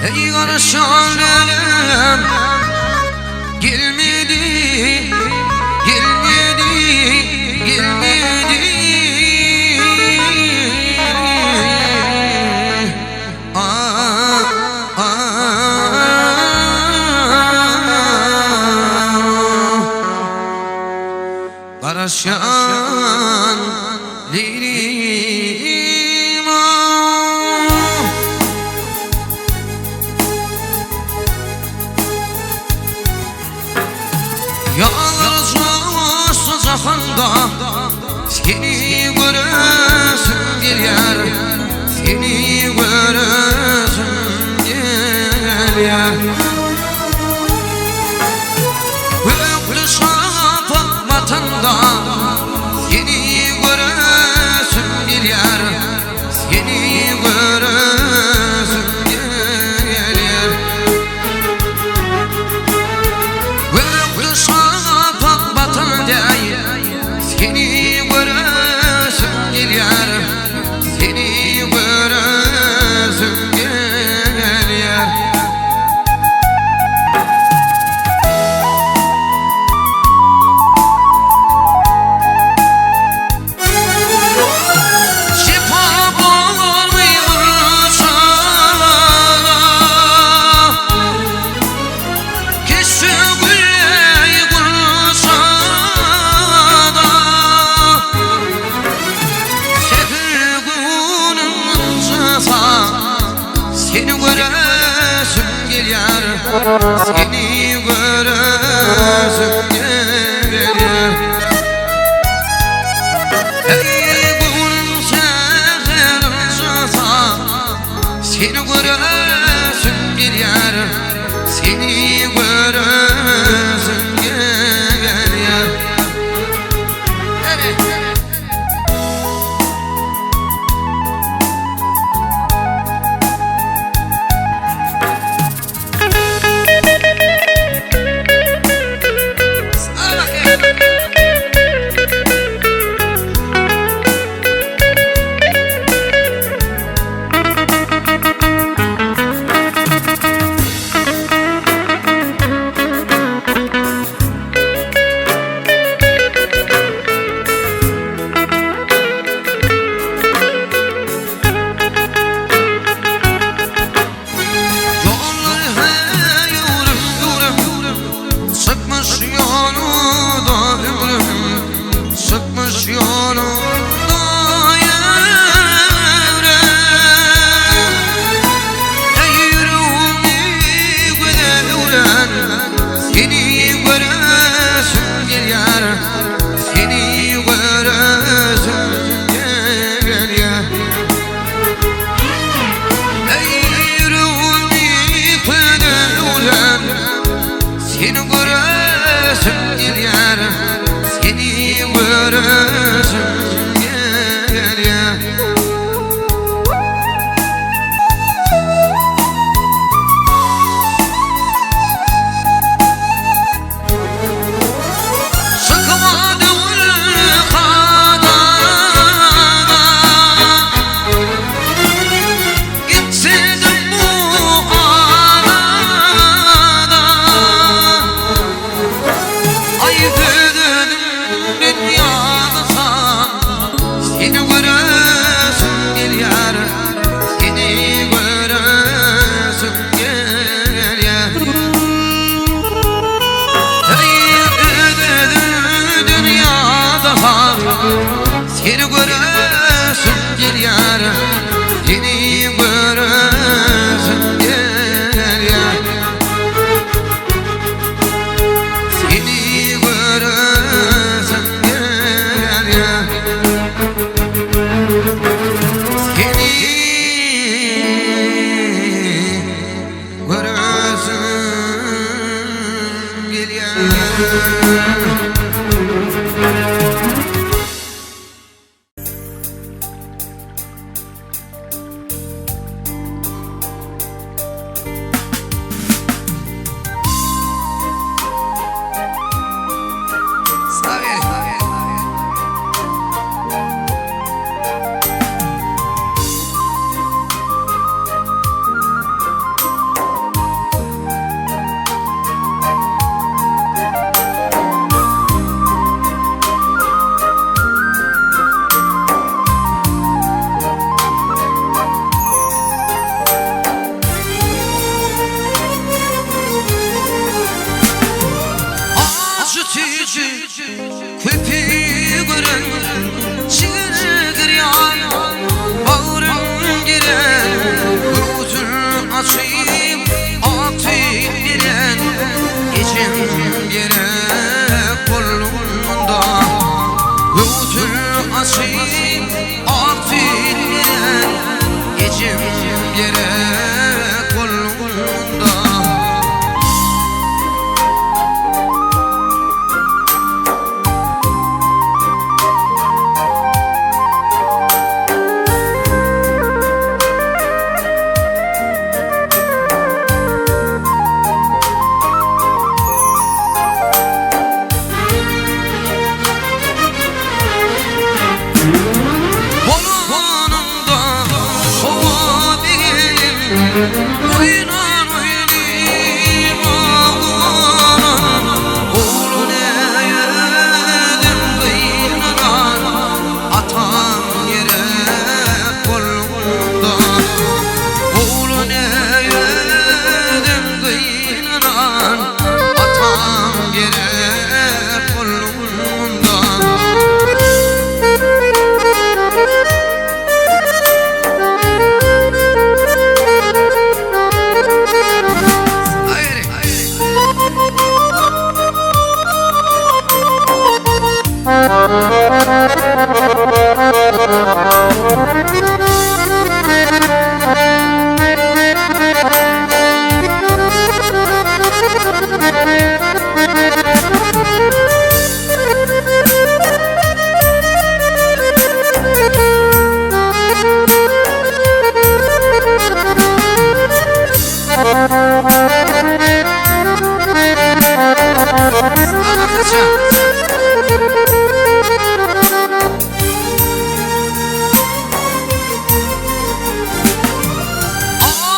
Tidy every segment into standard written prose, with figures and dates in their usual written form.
Ey garaşan lälem Gelmedi, gelmedi, gelmedi Ah, ah. Garaşan Leylim ah. Yalnız olsa jahanda Seni göresim gelýär Seni göresim gelýär Gökli şapak batanda Seni göresim gelýär Seni göresim gelýär Gökli şapak batanda Seni göresim gelýär Seni göresim gelýär Şifa bormy burçana Keşke gülley gurşada Seher günün çısa Seni göresim gelýär Seni göresim gelýär Ey günün seherin çısa Seni göresim gelýär Seni göresim gelýär Yollar he yürüm yürüm Sıkmış yolu da ömrüm Sıkmış yolu da yürüm Ey yüreğimi güzel öğren Seni göresim gelýär Seni göresim gelýär Ey yüreğimi güzel öğren Seni göresim gelýär Seni göresim gelýär Sıkma döwül kadada Gitsedim bu adada gerek bolanda. Bolanında hova benim, oynan oynayım ağlanan, oğlu neyledim kıynanan, atam gerek bolunda. Oğlu neyledim kıynanan, atam gerek bolunda. Hayır.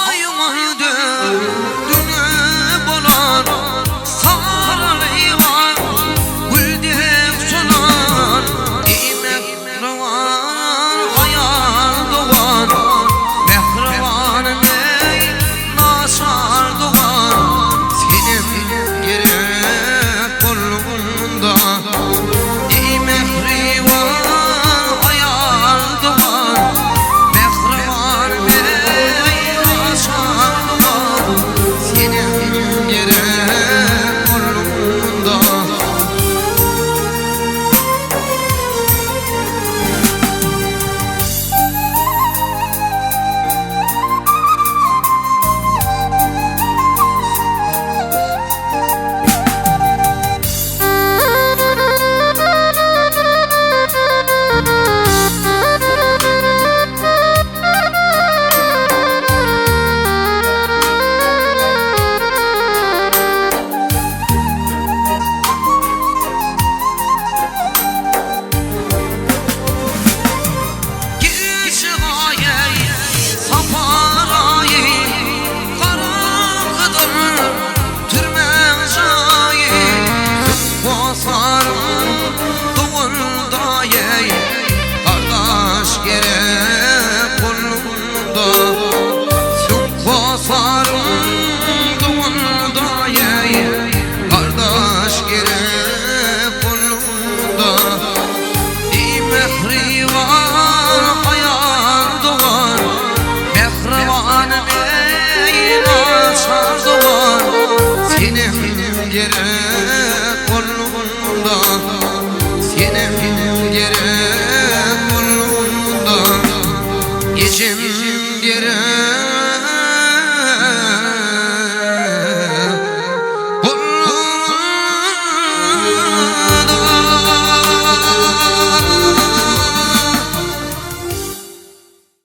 Ayımı döndüne bolan, sarılan güldek solan, mehriban hayal doğan, mehriban ey nasar doğan, senin gerek bolunda. Ey mehriban hayal doğan, mehriban ey nasar doğan, senin gerek bolunda. Kardeş gerek bolunda. Ey mehriban hayal doğan, mehriban ey nasar doğan, senin gerek